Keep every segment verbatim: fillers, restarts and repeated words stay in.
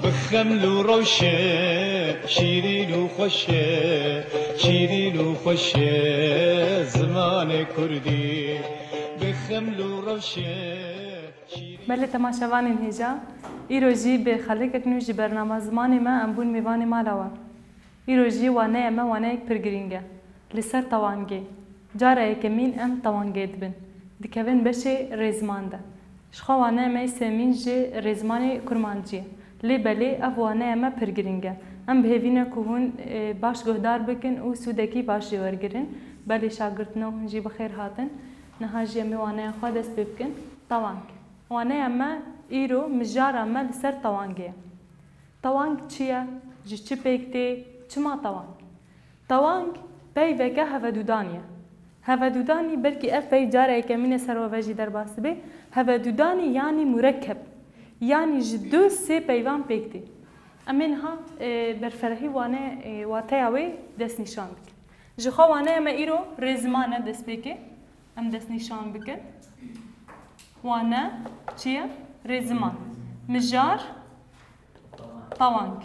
Bi xeml û rewşe, şîrîn û xweş e, şîrîn û xweş e zimanê kurdî. Bi xeml û rewşe, şîrîn Belê temaşevanên hêja, îro jî bi xelekek nû ji bernama Zimanê Me em bûn mêvanê mala we. Îro jî waneya me waneyek pir girîng e. Li ser tewangê. Cara yekemîn em tewangê dibin. Dikevin beşê rêziman de. Jixwe waneya me yê sêmîn jî rêzimanê kurmancî ye. Lê belê ev waneya me pir girîng e. Em bi hêvî ne ku hûn, e, baş guhdar bikin û sûdekî baş jê wergirin. Belê şagirtino hûn jî bi xêr hatin. Niha jî em ê waneya xwe dest pê bikin. Tewang. Waneya me îro mijara me li ser tewangê ye. Tewang çi ye? Ji çi pêk tê? Çima tewang? Tewang peyveke hevedûdanî ye. Hevedûdanî belkî ev peyv cara yekemîn e ser we ve jî derbas dibe. Hevedûdanî yanî murekkeb. Yanî ji du sê peyvan pêk tê. Em ê niha, e, berferehî wane, e, wateya wê destnîşan bikin. Ji xwe waneya me îro rêziman e destpêkê. Em destnîşan bikin. Wane çi ye? Rêziman. Mijar, tewang.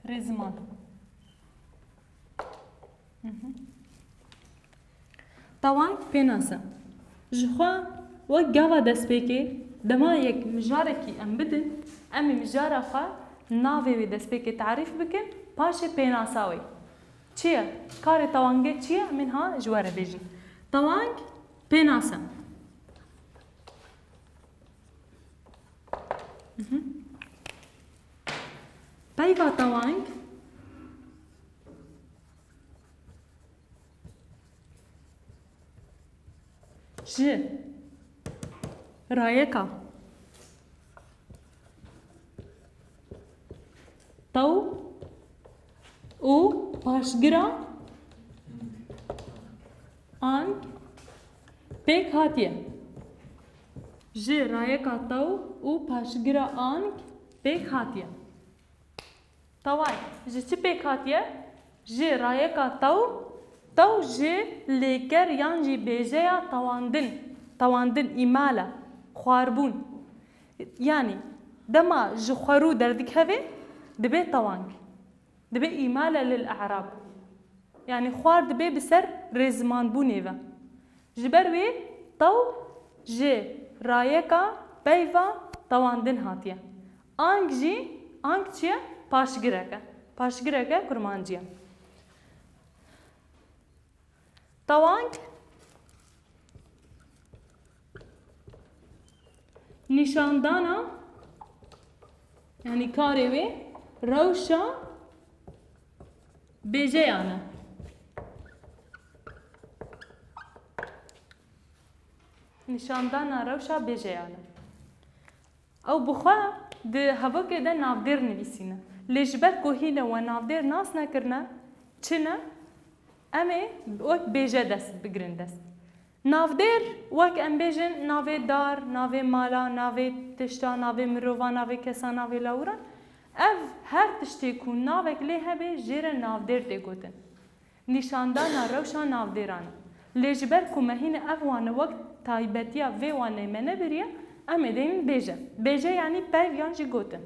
Rêziman. Mhm. Tewang pênase. Jixwe wek gava destpêkê, dema yek mijarekî em bidin, em ê mijara xwe navê wê destpêkê tarîf bikin, paşê pênasa wê. Çi ye? Karê tewangê çi ye? Em ê niha ji we re bêjin. Tewang pênase. Mhm. Peyva tewang ji rayeka tew û paşgira ang pêk hatiye. Ji rayeka tew û paşgira ang pêk hatiye. Tewang ji çi pêk hatiye? Ji rayeka tew, tew ji lêker yan jî bêjeya tewandin, tewandin, îmale, xwarbûn. Yanî dema ji xwerû derdikeve, dibe tewang. Dibe îmale lil e'rab. Yanî xwar dibe bi ser rêzimanbûnê ve. Ji ber wê tew ji rayeka peyva tewandin hatiye. Ang jî, ang çi ye? Paşgirek e. Paşgireke kurmancî ye. Tewang nîşandana, yanî karê wê rewşa bêjeyan e. Nîşandana rewşa bêjeyan e. Ew bi xwe di hevokê de navdêr nivîsîne. Lê ji ber ku hîne we navdêr nas nekirine, çi ne? Em ê wek bêje dest bigirin dest. Navdêr, wek em bêjin navê dar, navê mala, navê tişta, navê mirova, navê kesa, navê lawiran. Ev her tiştê ku navek lê hebe jê re navdêr tê gotin. Nîşandana rewşa navdêran e. Lê ji ber ku me hîne ev wane wek taybetiya vê waneyê me nebiriye, em ê deynin bêje. Bêje yanî peyv yan jî gotin.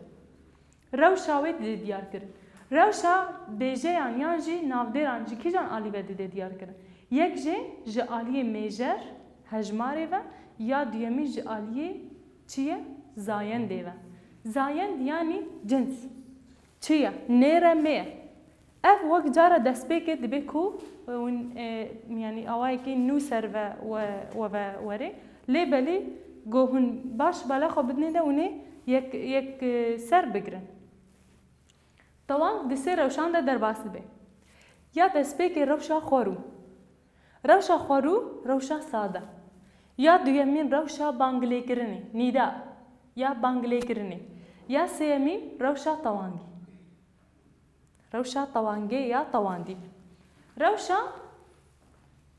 Rewşa wê dide diyar kirin. Rewşa bêjeyan yan jî navdêran ji kîjan alî ve dide diyar kirin? Yek jê ji aliyê mêjer, hejmarê ve, ya duyemîn ji aliyê çi ye? Zayendê ve. Zayend yanî cins. Çi ye? Nêre mê ye. Ev wek cara destpêkê dibe ku, e, hûn, e, yanî awayekî nû ser ve we, we ve werê. Lê belê ku hûn baş bala xwe bidinê de hûn ê yek, yek, e, ser bigirin. Tewang di sê rewşan de derbas dibe. Ya destpêkê rewşa xwerû. Rewşa xwerû, rewşa sade. Ya duyemîn rewşa banglêkirinê, nîda, ya banglêkirinê. Ya sêyemîn rewşa tewangî. Rewşa tewangê ya tewandî. Rewşa,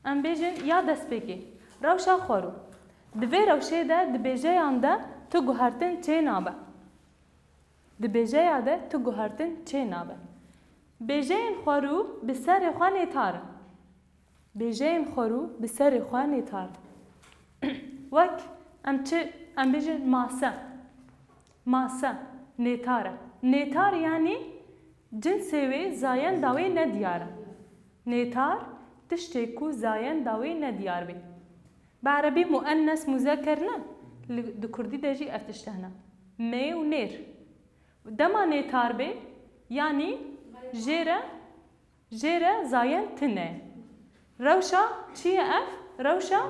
em bêjin, ya destpêkê. Rewşa xwerû. Di vê rewşê de di bêjeyan de tu guhertin çê nabe. Di bêjeya de tu guhertin çê nabe. Bêjeyên xwerû bi serê xwe nêtar in. Bêjeyên xwerû bi serê xwe nêtar in. Wek em çi, em bêjin mase. Mase, nêtar e. Nêtar yanî cinsê wê, zayenda wê nediyar e. Nêtar, tiştê ku zayenda wê nediyar bê. Bi erebî muennes muzeker ne, li, di kurdî de jî ev tişt hene. Mê û nêr. Dema nêtar bê, yanî jê re, jê re zayend tune. Rewşa çi ye ev? Rewşa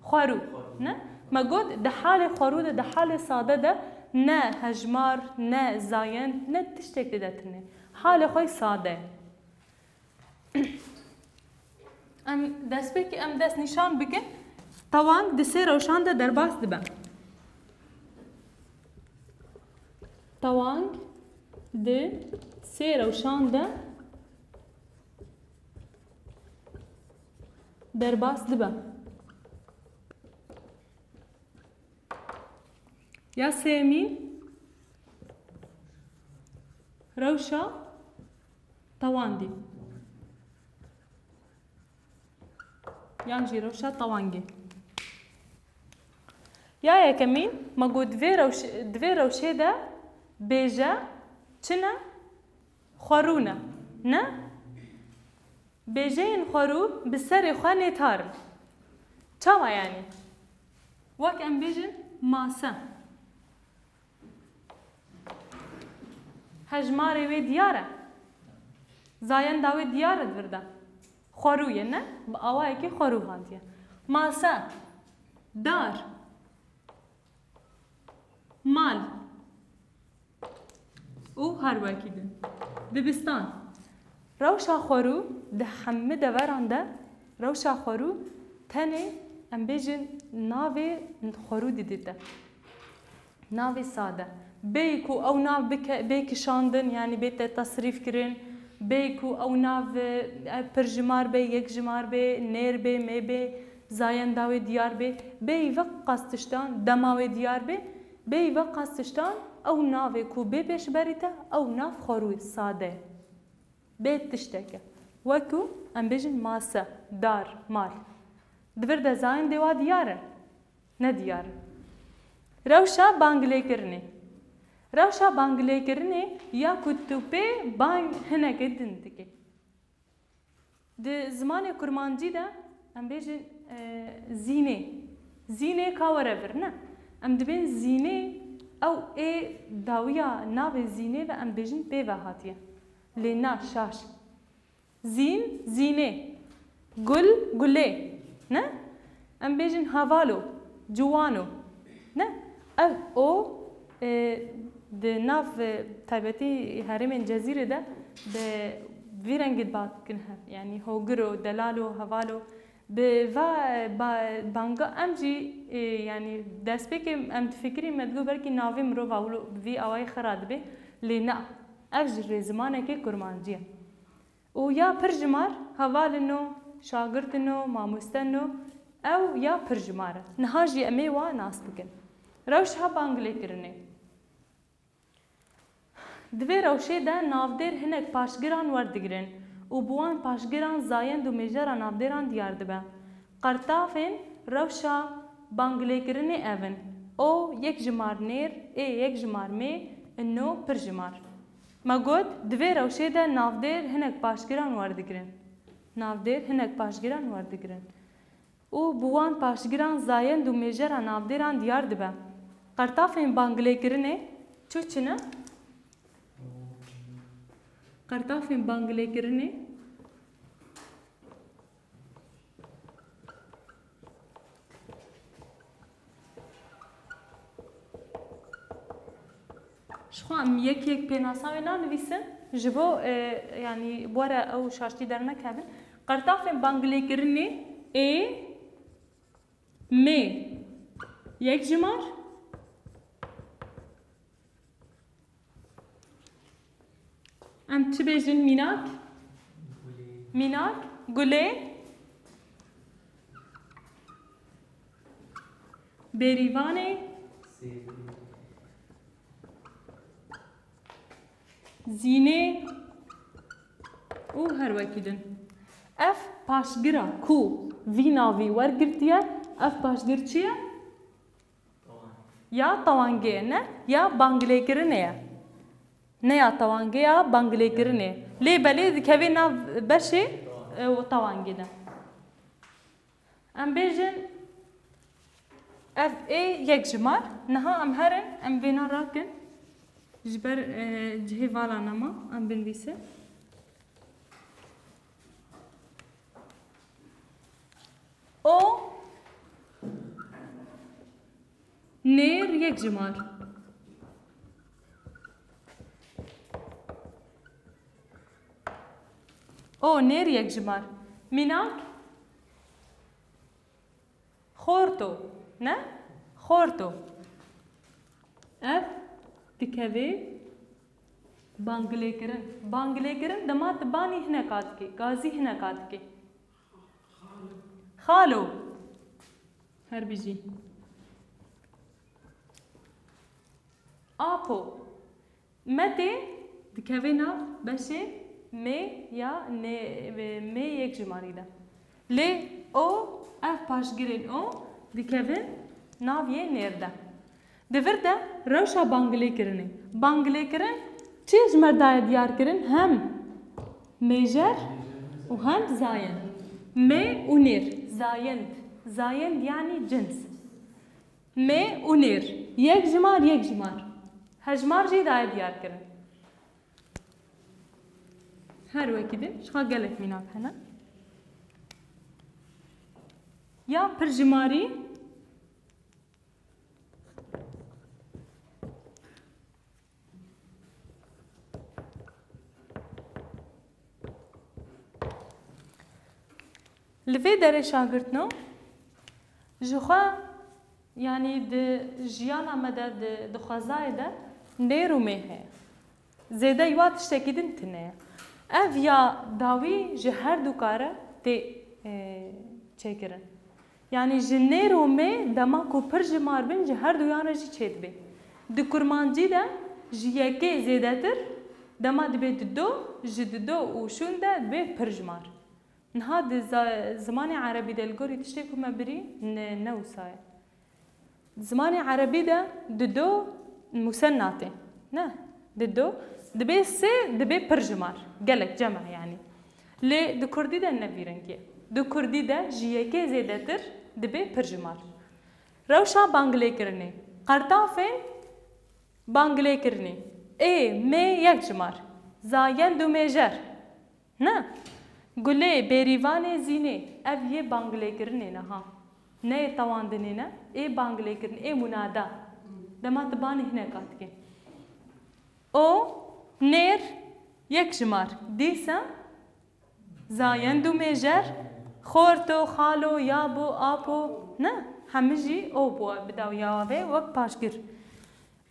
xwerû. Ne? Me got, di halê xwerû de, di halê sade de ne hejmar, ne zayend, ne tiştek tê de tune. Halê xwe sade. Em destpêkê em dest nîşan bikin. Tewang di sê rewşan de derbas dibe. Tewang di sê rewşan de derbas dibe. Ya sêyemîn, rewşa tewandî. Yan jî rewşa tewangê. Ya yekemîn, me got, di vê rewş-, di vê rewşê de bêje çi ne? Xwerû ne. Ne? Bêjeyên xwerû bi serê xwe nêtar in. Çawa yanî? Wek em bêjin mase. Hejmarê wê diyar e. Zayenda wê diyar e di vir de. Xwerû ye, ne? Bi awayekî xwerû hatiye. Mase, dar, mal û her wekî din. Dibistan. Rewşa xwerû di hemî deveran de, rewşa xwerû tenê, em bêjin, navê xwerû didîte. Navê sade. Bêyî ku ew nav bike, bê kişandin, yanî bête tesrîf kirin, bêyî ku ew nav, e, pirjimar bê, yekjimar bê, nêr bê, mê bê, zayenda wê diyar bê, bêyî veqas tiştan, dema wê diyar bê, bêyî veqas tiştan, ew navê ku bê pêşberî te, ew nav xwerû sade. Bê tişteke. Wekû em bêjin mase, dar, mal. Di vir de zayendê wa diyar in? Nediyar in. Rewşa bangilêkirinê. Rewşa bangilêkirinê ya ku tu pê bang hinekê din dikî. Di zimanê kurmancî de em bêjin, e, zînê. Zînê ka were vir, ne? Em dibên zînê, ew ê dawiya navê zînê ve em bêjin pê ve hatiye. Lê na, şaş. Zîn, zînê. Gul, gulê. Ne? Em bêjin havalo, ciwano. Ne? Ev o, e, di nav, e, taybetî herêmên Cezîrê de bi vî rengî dibat dikin hev. Yanî hogiro, delalo, havalo. Bi va, e, ba-, banga em jî, e, yanî destpêkê em difikirîn me digo belkî navê mirova wilo bi vî awayî xira dibe. Lê na. Ev ji rêzimanekê kurmancî ye. Û ya pirjimar, hevalin o, şagirtin o, mamosten o, ew ya pirjimar e. Niha jî em ê wa nas bikin. Rewşa bangilêkirinê. Di vê rewşê de navdêr hinek paşgiran werdigirin û bi wan paşgiran zayend û mêjera navdêran diyar dibe. Qertafên rewşa bangilêkirinê ev in: o yek jimar nêr, ê yek jimar mê, ino pir jimar. Me got, di vê rewşê de navdêr hinek paşgiran werdigirin. Navdêr hinek paşgiran werdigirin. Û bi wan paşgiran zayend û mêjera navdêran diyar dibe. Qertafên bangilêkirinê çi çi ne? Qertafên bangilêkirinê. Ji xwe em yek yek pênasa wê nanivîsin, ji bo, e, yanî bi we re ew şaştî dernekevin. Qertafên bangilêkirinê ê, mê, yek jimar. Em çi bêjin mînak? Mînak, gulê, bêrîvanê, zînê û her wekî din. Ev paşgira ku vî navî wergirtiye, ev paşgir çi ye? Ya tewangê ye, ne? Ya banglêkirinê ye. Ne ya tewangê, ya banglêkirinê. Lê belê dikeve nav beşê, e, tewangê de. Em bêjin, ev ê yek jimar. Niha em herin, em vêna rakin. Ji ber, e, cihê vala nema, em binivîsin. O nêr yek jimar. O nêr yek jimar. Mînak? Xorto. Ne? Xorto. Ev dikeve banglêkirin. Banglêkirin dema tu banî hineka dikê, gazî hineka dikê. Xalo. Her bijî. Apo. Metê dikeve nav beşê mê ya nê-, mê yek jimarî de. Lê o, ev paşgirên o dikevin nav yê nêr de. Di vir de rewşa banglêkirinê. Banglêkirin çi ji me daye diyar kirin? Hem mêjer û hem zayend. Mê û nêr. Zayend. Zayend yanî cins. Mê û nêr. Yek jimar, yek jimar. Hejmar jî daye diyar kirin. Her wekî din, ji xwe gelek mînak hene. Ya pir jimarî. Li vê derê şagirtno ji xwe, yanî di jiyana me de, di, di xwezayê de nêr û mê heye. Zêde wa tiştekî din tune ye. Ev ya dawî ji her du kare tê, e, çêkirin. Yanî ji nêr û mê dema ku pir jimar bin ji her duyan re jî çêdibe. Di kurmancî de ji yekê zêdetir dema dibe dido, ji dido û şûn de dibe pir jimar. Niha di za-, zimanê erebî de li gorî tiştê ku me birî ne, ne wisa ye. Di zimanê erebî de dido musenna tê. Ne? Dido. Dibe sê, dibe pir jimar. Gelek cem e yanî. Lê di kurdî de ne vî rengî ye. Di kurdî de ji yekê zêdetir dibe pir jimar. Rewşa banglêkirinê. Qertafên banglêkirinê. Ê, mê yek jimar. Zayend û mêjer. Ne? Gulê, bêrîvanê, zînê. Ev yê banglêkirinê ne ha. Ne yê tewandinê ne. Ê banglêkirin, ê munada. Dema tu banî hineka dikê. O, nêr, yek jimar. Dîsa zayend û mêjer, xorto, xalo, yabo, apo. Ne? Hemî jî o bû bi dawiya wê wek paşgir.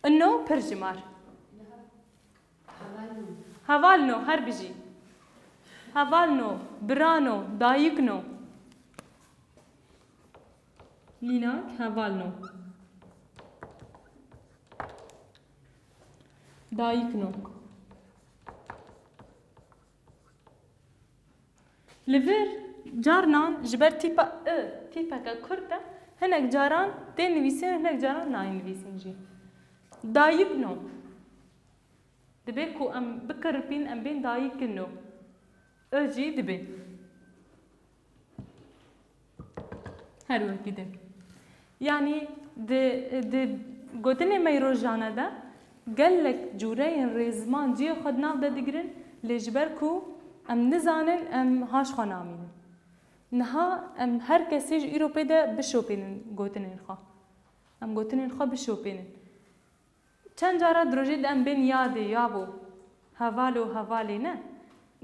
Ino pir jimar. Hevalno, her bijî. Hevalno, birano, dayikno. Mînak, hevalno. Dayikno. Li vir carnan ji ber tîpa I, tîpeke kurt e, hinek caran tê nivîsîn, hinek caran nayê nivîsîn jî. Dayikno. Dibe ku em bikiripîn, em bên dayikino. I jî dibe. Her wekî din. Yanî di, di gotinê me yê rojane de gelek cûreyên rêziman cihê xwe di nav de digirin, lê ji ber ku em nizanin, em ha ji xwe namînin. Niha em her kesê ji îro pê de bişopînin gotinên xwe. Em gotinên xwe bişopînin. Çend cara di rojê de em bên yadê, yabo, hevalo, hevalê ne?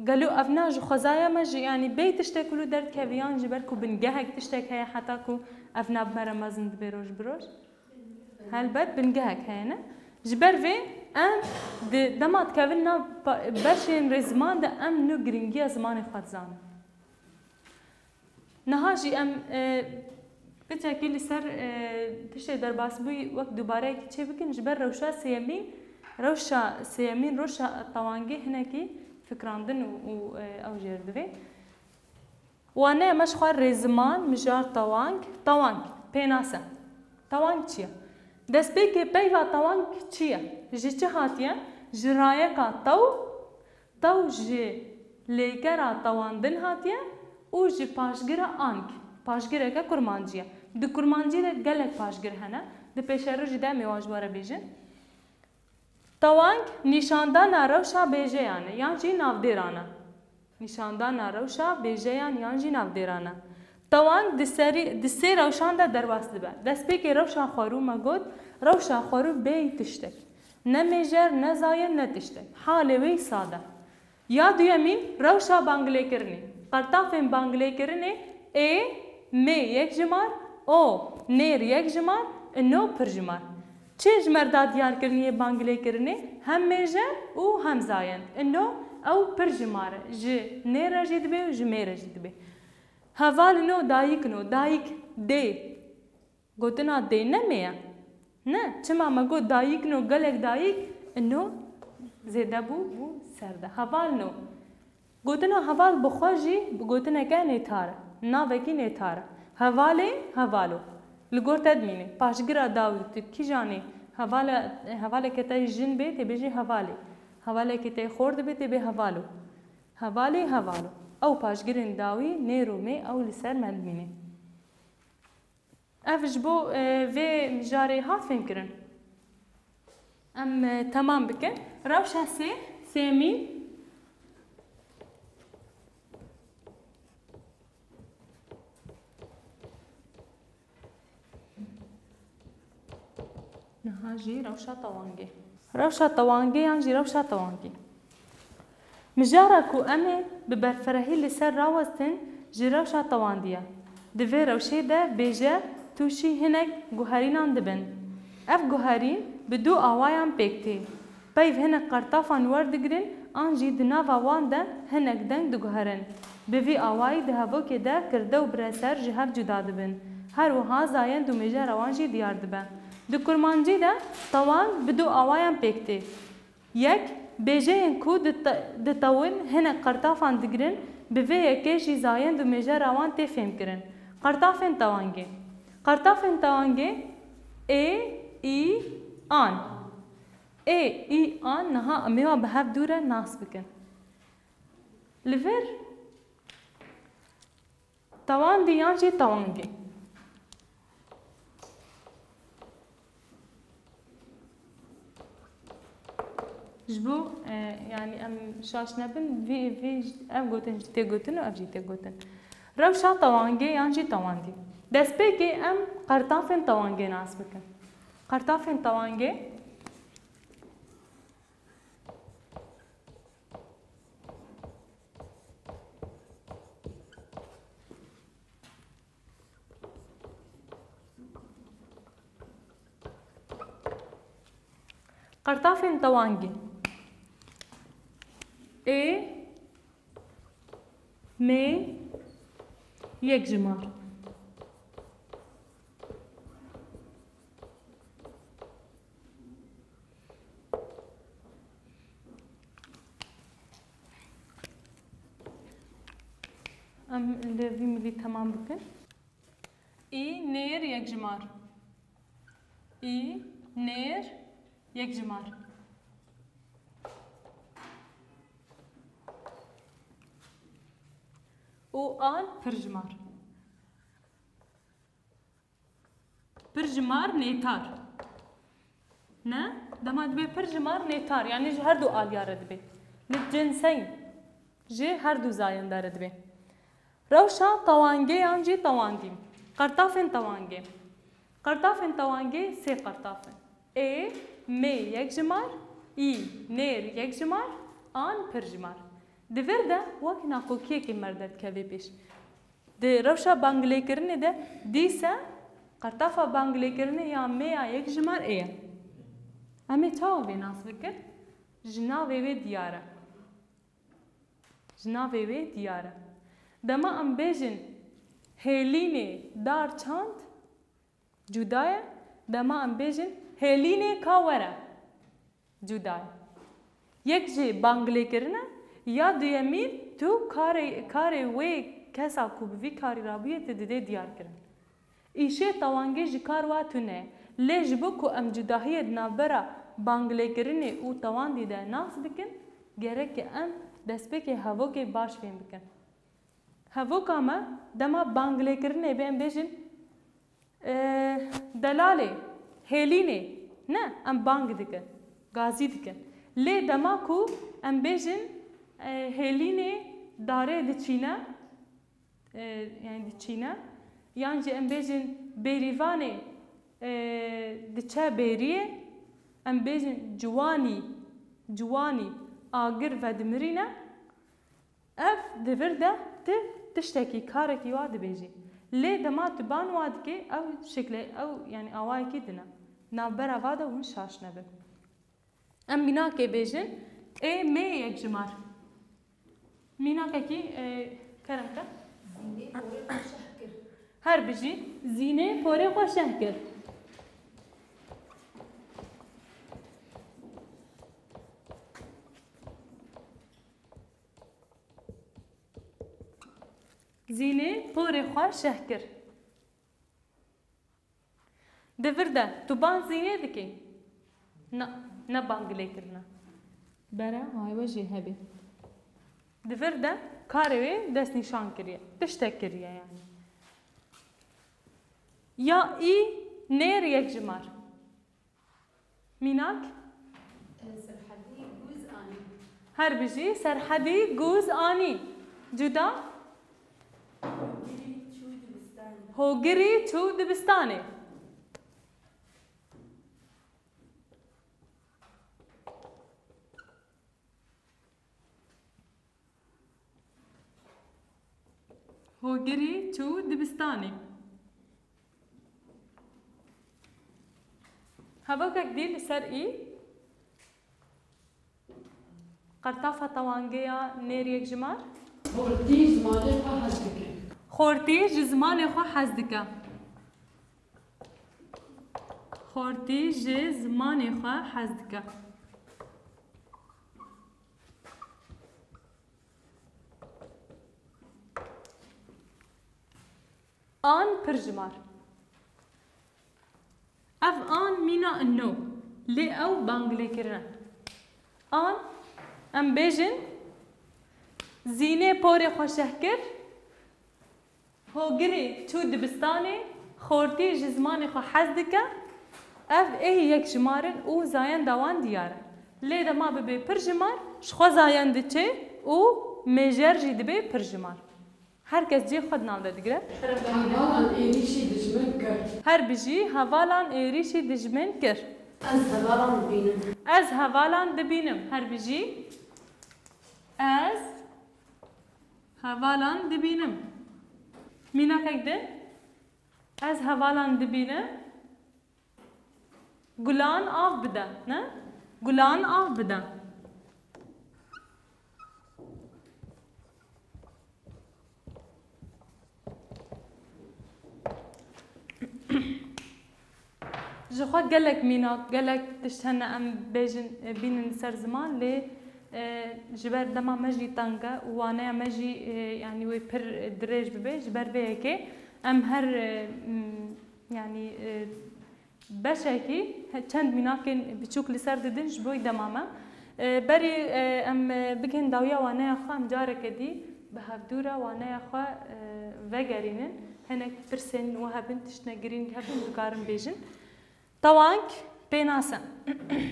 Gelo ev na ji xwezaya me jî, yanî bêyî tiştek ku li derdikeve yan ji ber ku bingehek tiştek heye heta ku ev na bi me re mezin dibe roj bi roj? Helbet bingehek heye ne? Ji ber vê em di dema dikevin nav pa-, beşên rêziman de em nû giringiya zimanê xwe dizanin. Niha jî em, e, piçekî li ser, e, tiştê derbasbûyî wek dubareyekî çê bikin, ji ber rewşa sêyemîn, rewşa sêyemîn, rewşa tewangê hinekî fikrandin û, û, e, ew jêr divê. Wane me ji xwe rêziman, mijar tewang, tewang, pênase. Tewang çi ye? Destpêkê peyva tewang çi ye? Ji çi hatiye? Ji rayeka tew, tew ji lêkera tewandin hatiye û ji paşgira ang. Paşgireke kurmancî ye. Di kurmancî de gelek paşgir hene. Di pêşerojî de em ê wan ji we re bêjin. Tewang nîşandana rewşa bêjeyan e yan jî navdêran e. Nîşandana rewşa bêjeyan yan jî navdêran e. Tewang di serî, di sê rewşan de derbas dibe. Destpêkê rewşa xwerû me got, rewşa xwerû bêyî tiştek. Ne mêjer, ne zayend, ne tiştek. Halê wê sade. Ya duyemîn, rewşa bangilêkirinê. Qertafên bangilêkirinê ê, mê yek jimar, o, nêr yek jimar, ino pir jimar. Çi ji me re da diyarkiriniyê bangilêkirinê hem mêje û hem zayend. Ino ew pir jimar e. Ji nêr re jî dibe û ji mê re jî dibe. Heval ino dayik ino, dayik dê. Gotina dê ne mê ye? Ne, çima me got dayik no, gelek dayik, ino zêde bû, bû ser de. Heval no. Gotina heval bi xwe jî bi gotineke nêtar e, navekî nêtar e. Hevalê, hevalo. Li gor te dimîne. Paşgira dawî tu kîjan î? Hevala, hevaleke te jin bê, tê bêjî hevalê. Hevalekê te xort bê, tê bê hevalo. Hevalê, hevalo. Ew paşgirên dawî nêr û mê ew li ser me dimîne. Ev ji bo, e, vê mijarê hat fêmkirin. Em, e, temam bikin. Rewşa sê, sêmîn. Niha jî rewşa tewangê. Rewşa tewangê yan jî rewşa tewangê. Mijara ku em ê bi berfirehî li ser rawestin ji rewşa tewandî ye. Di vê rewşê de bêje tûşî hinek guherînan dibin. Ev guherîn bi du awayan pêk tê. Peyv hinek qertafan werdigirin an jî di nava wan de hinek deng diguherin. Bi vî awayî di hevokê de kirde û bireser ji hev cuda dibin. Her wiha zayend û mêjera wan jî diyar dibe. Di kurmancî de tewang bi du awayan pêk tê. Yek, bêjeyên ku di te-, ditewin hinek qertafan digirin, bi vê yekê jî zayend û mêjera wan tê fêmkirin. Qertafên tewangê. Qertafên tewangê ê, î, an. Ê, î, an niha em ê wan bi hev dû re nas bikin. Li vir tewandî yan jî tewangê. Ji bo, e, yanî em şaş nebin, vî, vî, ev gotin jî tê gotin û ev jî tê gotin. Rewşa tewangê yan jî tewandî. Destpêkê em qertafên tewangê nas bikin. Qertafên tewangê. Qertafên tewangê. Ê, mê, yek jimar. Em li vî milî temam bikin. Î, nêr, yek jimar. Î, nêr, yek jimar. Û an pir jimar. Pir jimar nêtar. Ne? Dema dibê pir jimar nêtar, yanî ji her du aliya re dibê. Li cinseng ji her du zayenda re dibê. Rewşa tewangê yan jî tewandî. Qertafên tewangê. Qertafên tewangê sê qertaf in. Ê, mê yek jimar, î, nêr yek jimar, an pir jimar. Di vir de wek nakokiyekê me re derdikeve pêş. Di rewşa bangilêkirinê de dîse qertafa bangilêkirinê ya mê ya yek jimar ê ye. Em ê çawa vê nas bikin? Ji navê wê diyar e. Ji navê wê diyar e. Dema em bêjin hêlînê dar çand, cuda ye. Dema em bêjin hêlînê ka were, cuda ye. Yek jî bangilêkirin e, ya duyemîn tu karê, karê wê kesa ku bi vî karî rabûye tu didê diyar kirin. Îşê tewangê ji kar wa tune ye, lê ji bo ku em cudahiyê di navbera banglêkirinê û tewandî de nas bikin, gerek em destpêkê hevokê baş fêm bikin. Hevoka me dema banglêkirinê bê em bêjin, e, delalê, hêlînê, ne, em bang dikin, gazî dikin. Lê dema ku em bêjin, e, hêlînê darê diçîne, e, yani diçîne, yan jî em bêjin bêrîvanê, e, diçe bêriyê, em bêjin ciwanî, ciwanî agir vedimirîne. Ev di vir de tu tiştekî, karekî wa dibêjî. Lê dema tu ban wa dikê, ew şikle, ew, yani, awayekî din e. Navbera va de hûn şaş nebin. Em mînakê bêjin, ê mê yekjimar. Mînakekî, e, kerem ke. Zînê porê xwe şeh kir. Her bijî, Zînê porê xwe şeh kir. Zînê porê xwe şeh kir. Di vir de tu ban Zînê dikî? Na, ne bang lê kirine. Bere, hay we jê hebê. Di vir de karê wê destnîşan kiriye. Tiştek kiriye yani. Ya î nêr yekjimar. Mînak? Serhedî gûz anî. Her bijî, Serhedî gûz anî. Cuda? Hogirî çû dibistanê. Hogirî çû dibistanê. Hogirî çû dibistanê. Hevokek dî li ser î. Qertafa tewangê ya nêr yekjimar. Xortî ji zimanê xwe hez dike. Xortî ji zimanê xwe hez dike. Xortî ji zimanê xwe hez dike. An pirjimar. Ev an mîna inno, lê ew banglêkirin e. An, em bêjin, Zînê porê xwe şeh kir, Hogirê çû dibistanê, xortî ji zimanê xwe hez dike. Ev ê yekjimar in û zayenda wan diyar e. Lê dema bibe pirjimar, ji xwe zayend diçe û mêjer jî dibe pirjimar. Her kes cihê xwe di nav de digire. Hevalan êrîşî dijmin kir. Her bijî, hevalan êrîşî dijmin kir. Ez hevalan dibînim. Ez hevalan dibînim. Her bijî. Ez hevalan dibînim. Mînakek din. Ez hevalan dibînim. Gulan av bide, ne? Gulan av bide. Ji xwe gelek mînak, gelek tişt hene em bêjin, e, bînin ser ziman, lê, e, ji ber dema me jî teng e û waneya me jî, e, yanî wê pir dirêj bibe, ji ber vê yekê em her, e, m, yanî, e, beşekî he-, çend mînakên biçûk li ser didin ji bo dema me. E, berî, e, em, e, bigihên dawiya waneya xwe, em careke dî bi hevdû re waneya xwe, e, vegerînin. Hinek pirsên we hebin, tiştine girîng hebin, dikarin bêjin. Tewang pênase.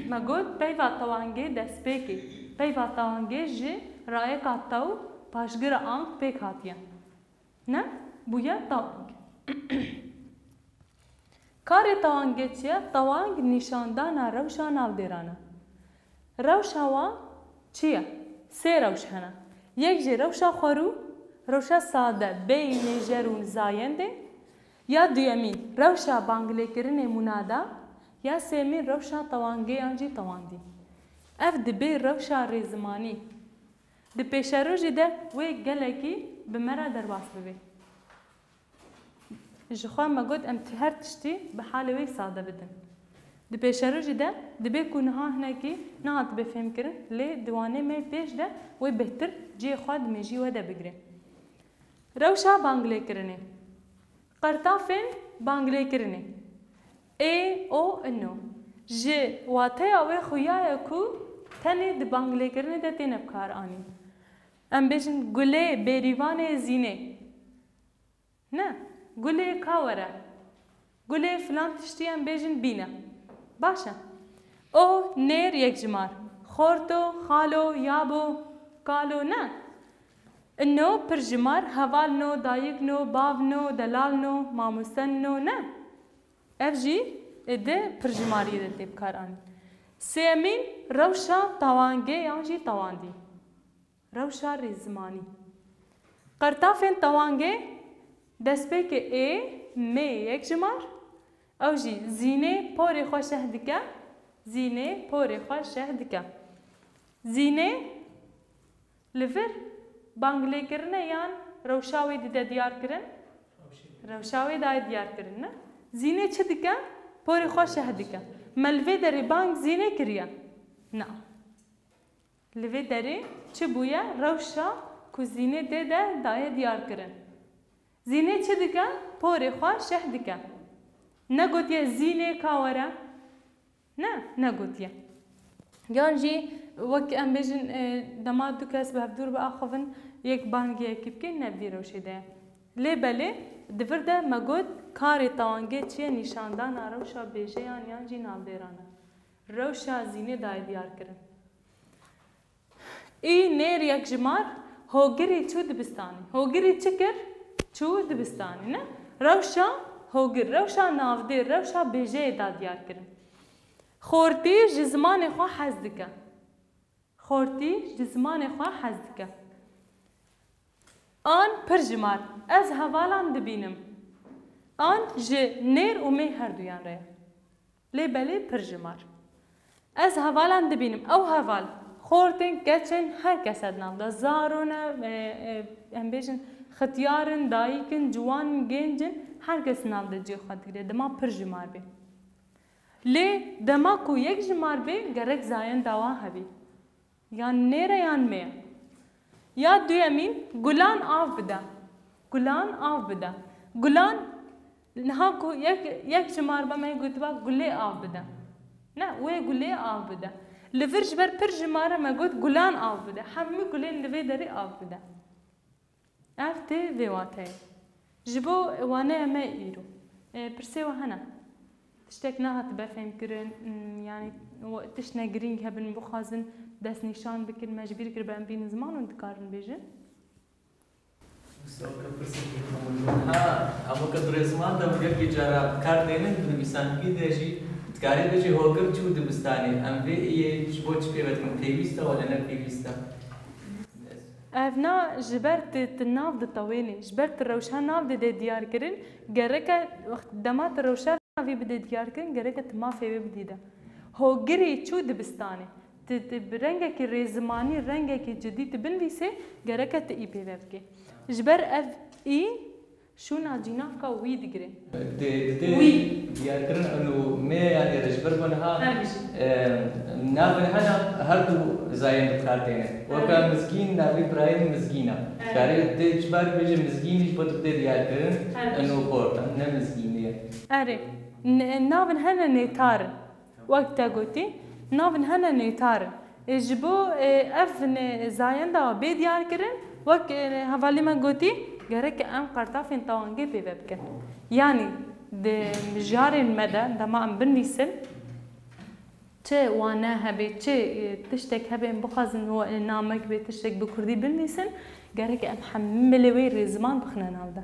Me got peyva tewangê destpêkê. Peyva tewangê ji rayeka tew, paşgira ang pêk hatiye. Ne? Bûye tewang. Karê tewangê çi ye? Tewang nîşandana rewşa navdêran e. Rewşa wan çi ye? Sê rewş hene. Yek jî rewşa xwerû, rewşa sade bê mêjer û zayendê, ya duyemîn rewşa banglêkirinê munada, ya sêmîn rewşa tewangê yan jî tewandî. Ev dibê rewşa rêzimanî. Di pêşerojê de wê gelekî bi me re derbas bibe. Ji xwe me got em ti-, her tiştî bi halê wê sade bidin. Di pêşerojê de dibê ku niha hinekî nehatibe fêmkirin, lê di wanê me pêş de wê bêhtir cihê xwe di mêjî we de bigire. Rewşa banglêkirinê. Qertafên banglêkirinê. Ê, o, ino. Ji wateya wê xuya ye ku tenê di banglêkirinê de têne bikaranîn. Em bêjin gulê bêrîvanê zînê. Ne, gulê ka were. Gulê filan tiştî em bêjin bîne. Baş e. O, nêr yekjimar. Xorto, xalo, yabo, kalo ne. Ino pirjimar, heval no, dayik no, bav no, delal no, mamoste no ne. Ev jî ê di pirjimariyê de tê bikaranîn. Sêyemîn rewşa tawangê yan jî tawandî. Rewşa rêzimanî. Qertafên tawangê destpêkê ê, mê yekjimar, ew jî zînê porê xwe şeh dike, zînê porê xwe şeh dike. Zînê li vir banglêkirine yan rewşa wê dide diyar kirin? Rewşa wê daye diyar kirin, ne? Zînê çi dike? Porê xwe şeh dike. Me li vê derê bang zînê kiriye? Na. Li vê derê çi bûye? Rewşa ku zînê tê de daye diyar kirin. Zînê çi dike? Porê xwe şeh dike. Negotiye zînê ka were? Ne, negotiye. Yan jî wek em bêjin, e, dema du kes bi hevdûr biaxivin, yek bangiyekî bike, ne vî rewşê de ye. Lê belê, di vir de me got, karê tawangê çi ye? Nîşandana rewşa bêjeyan yan jî navdêran e. Rewşa zînê daye diyar kirin. Î nêr yekjimar, hogirî çû dibistanê. Hogirî çi kir? Çû dibistanê, ne? Rewşa hogir, rewşa navdêr, rewşa bêjeyê da diyar kirin. Xortî ji zimanê xwe hez dike. Xortî ji zimanê xwe hez dike. An pirjimar, ez hevalan dibînim. An ji nêr û mê herduyan re ye. Lê belê pirjimar. Ez hevalan dibînim. Ew heval, xortên, keçên, her kes e di nav de. Zaro ne, e, e, em bêjin, xityar in, dayik in, ciwan in, gênc in, her kes di nav de cihê xwe digire. Dema pirjimar bê. Lê dema ku yekjimar bê, gerek zayenda wan hebî. Yan nêr e yan mê ye. Ya duyemîn, gulan av bide. Gulan av bide. Gulan, niha ku yek, yekjimar be me gotiba gulê av bide. Ne, wê gulê av bide. Li vir ji ber pirjimar e me got gulan av bide. Hemû gulên li vê derê av bide. Ev tê vê wateyê. Ji bo waneya me îro, e, pirsê we hene? Tiştek nehatibe fêmkirin, m, yanî, we-, tiştine girîng hebin, bixwazin destnîşan bikin, me ji bîr kiribe, em bînin ziman û dikarin bêjin? Ha, hemû ke bi rêziman de gelkî cara bi kar tênin, di nivîsandinê de jî dikarî bêjî hogir çû dibistanê. Em vê yê ji bo çi pê ve dikin? Pêwîst e wele ne pêwîst e? Ev na ji ber tu, tu nav ditewênî, ji ber tu rewşa nav didê diyar kirin, gereke wext dema tu rewşa navî bidê diyar kirin, gereke tu mafê wê bidî de. Hogirî çû dibistanê. Tu, tu bi rengekî rêzimanî, rengekî cidî tu binivîsê, gereke tu î pê ve bikê. Ji ber ev î şûna cînavka wî digire. Di, di, di Wî. Diyarkirin û me, yanî, ji ber ku niha, Her bijî. e, navên hene her du zayên bi kar têne. Weke Her. Mizgîn, navê birayên Mizgîn e. Her. Karê dê ji ber bêje Mizgîn ji bo tu bidê diyarkirin, Her. Û xortan, ne Mizgînê ye. Erê, n-, navên hene nêtar in. Wek te gotî, navên hene nêtar in. Ê, ji bo, ê, ev ne-, zayenda bê diyar kirin, wek, ê, hevalê me gotî, gerek em qertafên tawangê pê ve bikin. Yanî, di mijarên me de, dema em binivîsin, çi wane hebe, çi, ê, tiştek hebe, em bixwazin we-, namek bê, tiştek bi kurdî binivîsin, gerek em hemilê wê rêziman bixine nav de.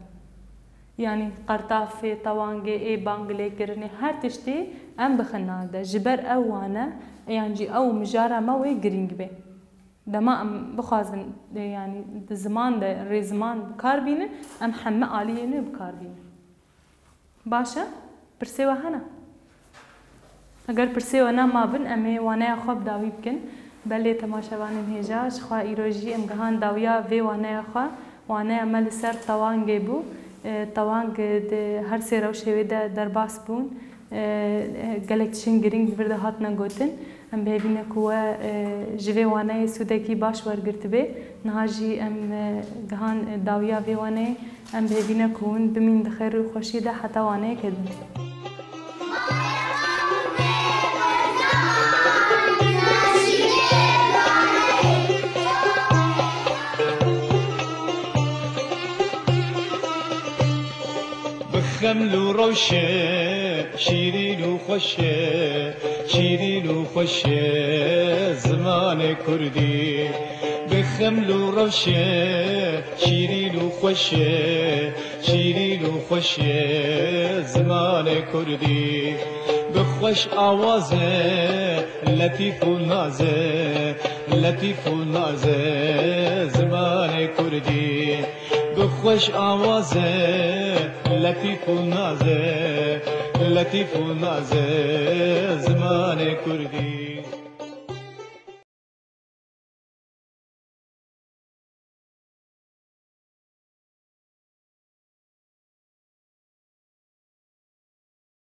Yanî qertafê, tewangê, ê bang lêkirinê, her tiştî em bixin nav de. Ji ber ew wane, yan jî ew mijara me wê girîng bê. Dema em bixwazin, e, yanî di ziman de rêziman bi kar bînin, em heme aliyên wê bi kar bînin. Baş e? Pirsê we hene? Eger pirsê we nema bin, em ê waneya xwe bi dawî bikin. Belê temaşevanên hêja, ji xwe îro jî em gihan dawiya vê waneya xwe. Waneya me li ser tewangê bû. E, tewang di her sê rewşê wê de derbas bûn. E, gelek tiştên girîng di vir de hatine gotin. Em bi hêvî ne ku we, e, ji vê waneyê sûdekî baş wergirtibê. Niha jî em, e, gihan, e, dawiya vê wanê, em bi hêvî ne ku hûn bimîn di xêr û xweşiyê de heta waneyeke din. Bi xeml û rewşe, şîrîn û xweş e, şîrîn û xweş e zimanê kurdî. Bi xeml û rewşe, şîrîn û xweş e, şîrîn û xweş e zimanê kurdî. Bi xweş awaz e, letîf û naz e, letîf û naz e zimanê kurdî. Bi xweş awaz e, letîf û naz e, letîf û naz e zimanê kurdî.